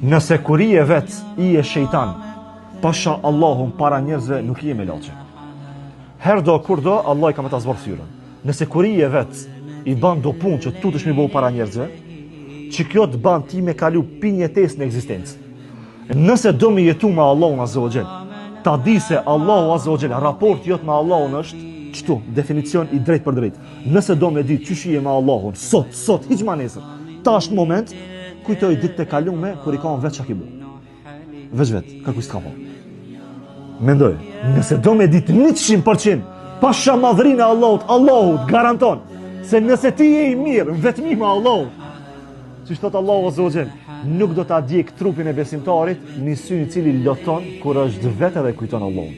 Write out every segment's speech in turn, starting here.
Nëse kur je vet, je shejtan, pasha Allahun para njerëzve nuk je melaqe. Herdo kurdo Allahu ka me ta zbardh fytyrën. Nëse kur je vet, i ban do punë që tutesh m'i bo para njerëzve, që kjo të ban ti me kalu pi jetesë në ekzistencë. Nëse do me jetu me Allahun Azza wa Jall, ta di se Allahu Azza wa Jall, raporti jot me Allahun është qëtu, definicion i drejtpërdrejt. Nëse do me di qysh je me Allahun, sot, sot, hiç ma nesër, tash në moment, kujtoj ditët e kalume, kur je kanë veç çka ki bo. Veç vet, kërkush s'ka pa. Mendoj, nëse do me ditë 100%, pasha madhrinë e Allahut, Allahu t'garanton, se nëse ti je i mirë, në vetmi me Allahun, Siç thot Allahu Azza wa Jall, nuk do ta djeg trupin e besimtarit një sy i cili loton kur është vetë edhe kujton Allahun.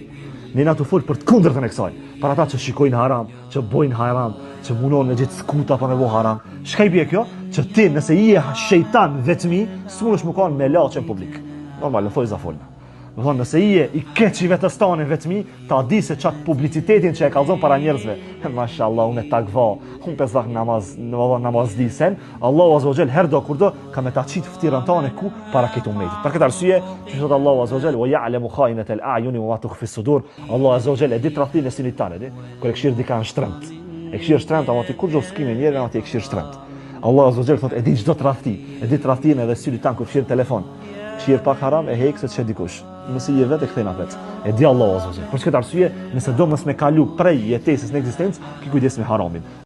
Ne jena tu fol për të kundërtën e kësaj, për ata që shikojnë haram, që bojnë haram, që munohen me gjetë skuta për me bo haram. Çka i bie kjo? Që ti nëse je shejtan vetmi, s'mundesh me kanë melaqe në publik. Normal, në thojza folna. Do thonë, nëse je i keq i vetës tane vetmi, ta di se qatë publicitetin që e kallzon para njerëzve, mashallah, unë e takva, unë pesë vakt namaz, në më thonë namaz di sen, Allahu Azza wa Jall, herdo kurdo, ka me ta qitë ftyrën tane ku para këtë umetit. Për këtë arsye, që thotë Allahu Azza wa Jall, wa ja'lemu khainetel a'juni, wa ma tukhfi sudur, Allahu Azza wa Jall, e di tradhtinë e synit tanë, e di, kur e kqyr dikan shtremt, e kqyr shtremt, ama ti kurgjo s'ki me njerë, ama ti e kqyr shtremt. Allahu Azza wa Jall, thotë, e di çdo tradhti, e di tradhtinë edhe synit tanë kur kqyr telefon, Kqyr pak haram e hek se t'sheh dikush. Nëse je vetë e kthen apet. E di Allahu Azza wa Jall. Për këtë arsye, nëse do mos me kalu prej jetesës në ekzistencë, ki kujdes me haramin.